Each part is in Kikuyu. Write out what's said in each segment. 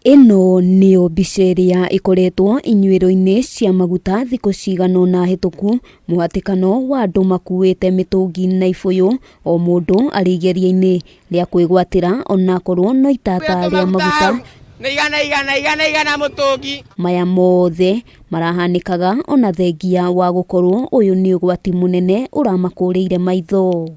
Ĩno nĩyo mbica ĩrĩa ĩkoretwo inyuĩro-inĩ cia maguta thikũ cigana ũna hĩtũku, mũhatĩkano wa andũ makuĩte mĩtũngi na ibũyũ, o mũndũ arĩ igeria-inĩ rĩa kwĩgwatĩra onakorwo no itata rĩa maguta. Nĩ igana igana igana igana mũtũngi. Maya mothe marahanĩkaga ona thengia wa gũkorwo ũyũ nĩ ũgwati mũnene ũramakũrĩire maitho.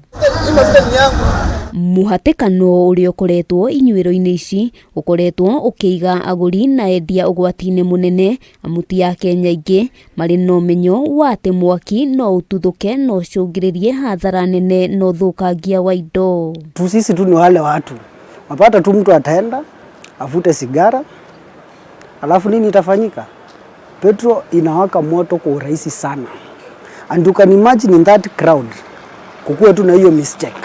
Mũhatĩkano ũrĩa ũkoretwo inyuĩro-inĩ ici ũkoretwo ũkĩiga agũri na endia ũgwati-inĩ mũnene, amu ti Akenya aingĩ marĩ na ũmenyo wa atĩ mwaki no ũtuthũke na ũcũngĩrĩrie hathara nene na ũthũkangia wa indo. Tu sisi tu ni wale watu wapata tu mtu ataenda avute sigara, alafu nini itafanyika? Petrol inawaka moto kwa urahisi sana, and you can imagine in that crowd kukuwe tu na hiyo mistake,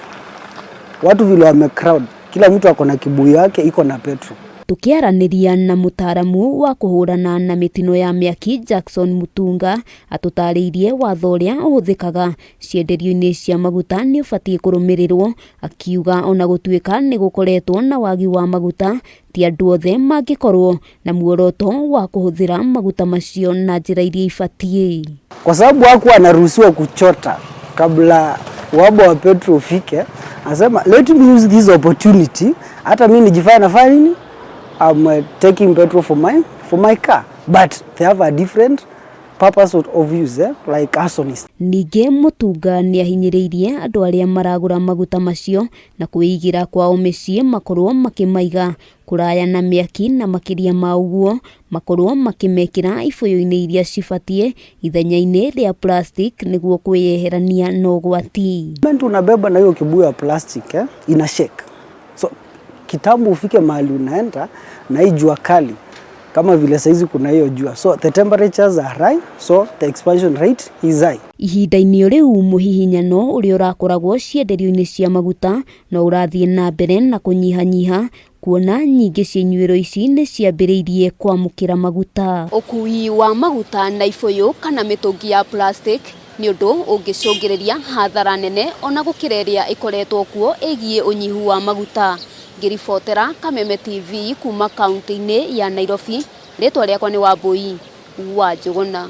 watu vile wame crowd, kila mtu ako na kibuyu yake iko na petrol. Tukiaranĩria na mũtaaramu wa kũhũrana na mĩtino ya mĩaki Jackson Mutunga, atũtarĩirie watho ũrĩa ũhũthĩkaga cienderio-inĩ cia maguta nĩ ũbatiĩ kũrũmĩrĩrwo, akiuga ona gũtuĩka nĩ gũkoretwo na wagi wa maguta, ti andũ othe mangĩkorwo na muoroto wa kũhũthĩra maguta macio na njĩra iria ibatiĩ. Kwa sababu hakuwa anaruhusiwa kuchota kabla uhaba wa petrol ufike, anasema, "Let me use this opportunity, hata mimi nijifanye nafanya nini, I'm taking petrol for my car," but they have a different purpose of use, eh? Like arsonists. Ningĩ Mutunga nĩ ahinyĩrĩirie andũ arĩa maragũra maguta macio na kwĩigĩra kwao mĩciĩ makorwo makĩmaiga kũraya na mĩaki, na makĩria ma ũguo makorwo makĩmekĩra ibũyũ-inĩ iria cibatiĩ ithenya-inĩ rĩa plastic nĩguo kwĩyeherania na ũgwati. Moment unabeba na hiyo kibuyu ya plastic, eh, ina shake. So kitambo ufike mahali unaenda na hii jua kali kama vile saizi kuna hiyo jua, so the temperatures are high, so the expansion rate is high. Ihinda-inĩ rĩu mũhihinyano ũrĩa ũrakoragwo cienderio-inĩ cia maguta no ũrathiĩ na mbere na kũnyihanyiha, kuona nyingĩ cia inyuĩro ici nĩ ciambĩrĩirie kwamũkĩra maguta. Ũkui wa maguta na ibũyũ kana mĩtũngi ya plastic nĩ ũndũ ũngĩcũngĩrĩria hathara nene ona gũkĩra ĩrĩa ĩkoretwo kuo ĩgiĩ ũnyihu wa maguta. Ngĩribotera Kameme TV kuma kaunti-inĩ ya Nairobi, rĩtwa rĩakwa nĩ Wambui wa Njũgũna.